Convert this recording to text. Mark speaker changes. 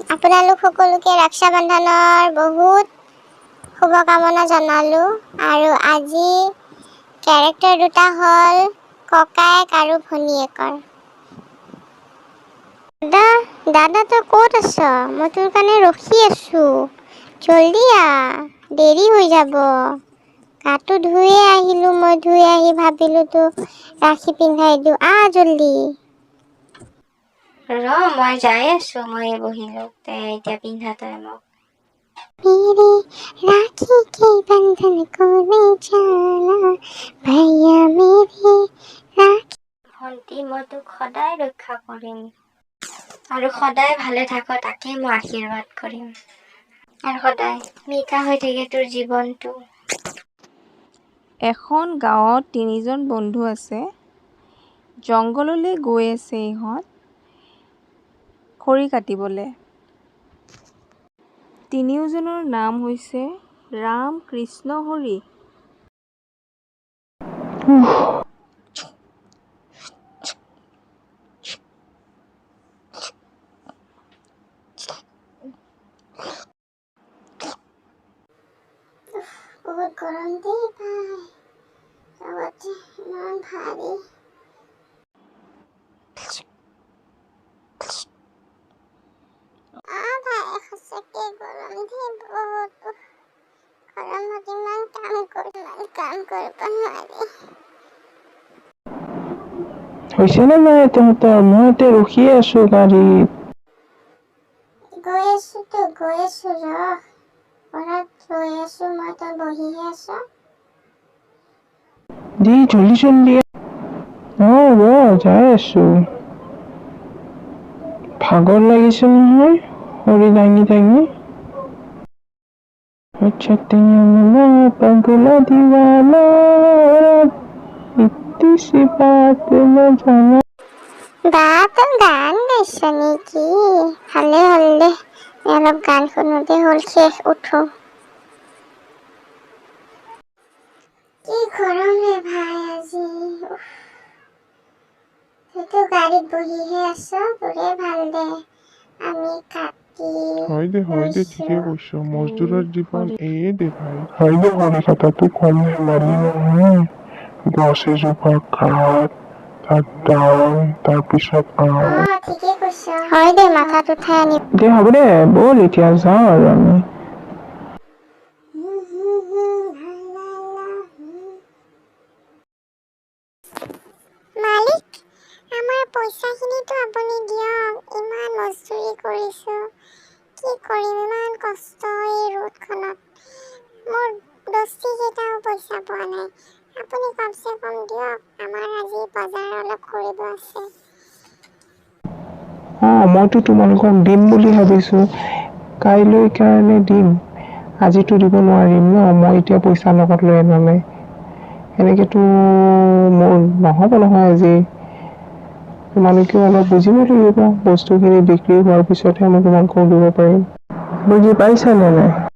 Speaker 1: আপোনালোক সকলোকে ৰক্ষা বন্ধনৰ বহুত শুভকামনা জনালোঁ। আৰু আজি কেৰেক্টাৰ দুটা হ'ল ককায়েক আৰু ভনীয়েকৰ। দাদা, দাদা, তই ক'ত আছ? মই তোৰ কাৰণে ৰখি আছোঁ। জল্দি আহ, দেৰি হৈ যাব। গাটো ধুয়ে আহিলোঁ মই। ধুই আহি ভাবিলোঁ তোক ৰাখি পিন্ধাই দিওঁ। আহ জল্দি।
Speaker 2: ৰ, মই যাই আছো। মই বহিলো তে, এতিয়া পিন্ধা তই মোক।
Speaker 1: मेरे राखी के बंधन को ले जाना, भैया मेरे राखी।
Speaker 2: ভণ্টি, মই তোক সদায় ৰক্ষা কৰিম আৰু সদায় ভালে থাক, তাকেই মই আশীৰ্বাদ কৰিম আৰু সদায় মিঠা হৈ থাকে তোৰ জীৱনটো।
Speaker 3: এখন গাঁৱত তিনিজন বন্ধু আছে। জংঘললৈ গৈ আছে ইহঁত খৰি কাটিবলৈ। তিনিওজনৰ নাম হৈছে ৰাম, কৃষ্ণ, হৰি।
Speaker 1: বহুত গৰম দেই ভাই, লগতে ইমান ভাৰী। অ ভাই, সঁচাকে গৰম দেই বহুত। উফ, গৰমত ইমান কাম কৰিব নোৱাৰি।
Speaker 4: হৈছেনে নাই তহঁতৰ? মই ইয়াতে ৰখিয়ে আছো গাড়ীত।
Speaker 1: গৈ আছো তো, গৈ আছো, ৰ। ঘৰত ৰৈ আছো মই, তই বহিহে আছ।
Speaker 4: দি, জল্দি জল্দি। অ, ৰ, যাই আছো। ভাগৰ লাগিছে নহয় খৰি দাঙি দাঙি। पगला दीवाना, इतनी सी बात न जाना।
Speaker 1: বা, তই গান গাইছ নেকি? ভালে হ'ল দে, অলপ গান শুনোতে হ'ল শেষ। উঠো। কি গৰম ৰে ভাই আজি, উফ। তইতো গাড়ীত বহিহে আছ, তোৰে ভাল দে। আমি কাটি
Speaker 5: হয় দে, হয় দে।
Speaker 1: লৈছো।
Speaker 5: ঠিকে কৈছ, মজদুৰৰ জীৱন এয়ে দে ভাই।
Speaker 4: হয় দে, খৰি কটাটো কম ধেমালি নহয়। গছ এজোপা কাট, তাক দাং, তাৰপিছত
Speaker 1: অ
Speaker 4: আন।
Speaker 1: ঠিকে কৈছ, হয় দে। মাথাত উঠাই আনি।
Speaker 4: দে, হ'ব দে, ব'ল, এতিয়া যাওঁ আৰু আমি।
Speaker 1: মালিক, আমাৰ পইচাখিনিতো আপুনি দিয়ক। ইমান মজদুৰি কৰিছোঁ, কি কৰিম, ইমান কষ্ট এই ৰ'দখনত। মোৰ দস্তিকেইটাও পইচা পোৱা নাই। আপুনি কমচে কম দিয়ক, আমাৰ আজি বজাৰ অলপ কৰিব আছে।
Speaker 4: অ, মইতো তোমালোকক দিম বুলি ভাবিছোঁ। কাইলৈ কাৰণে দিম, আজিতো দিব নোৱাৰিম ন। মই এতিয়া পইচা লগত লৈ অনা নাই। এনেকেতো মোৰ নহ'ব নহয় আজি। তোমালোকেও অলপ বুজিব লাগিব, বস্তুখিনি বিক্ৰী হোৱাৰ পিছতহে মই তোমালোকক দিব পাৰিম। বুজি পাইছানে নাই?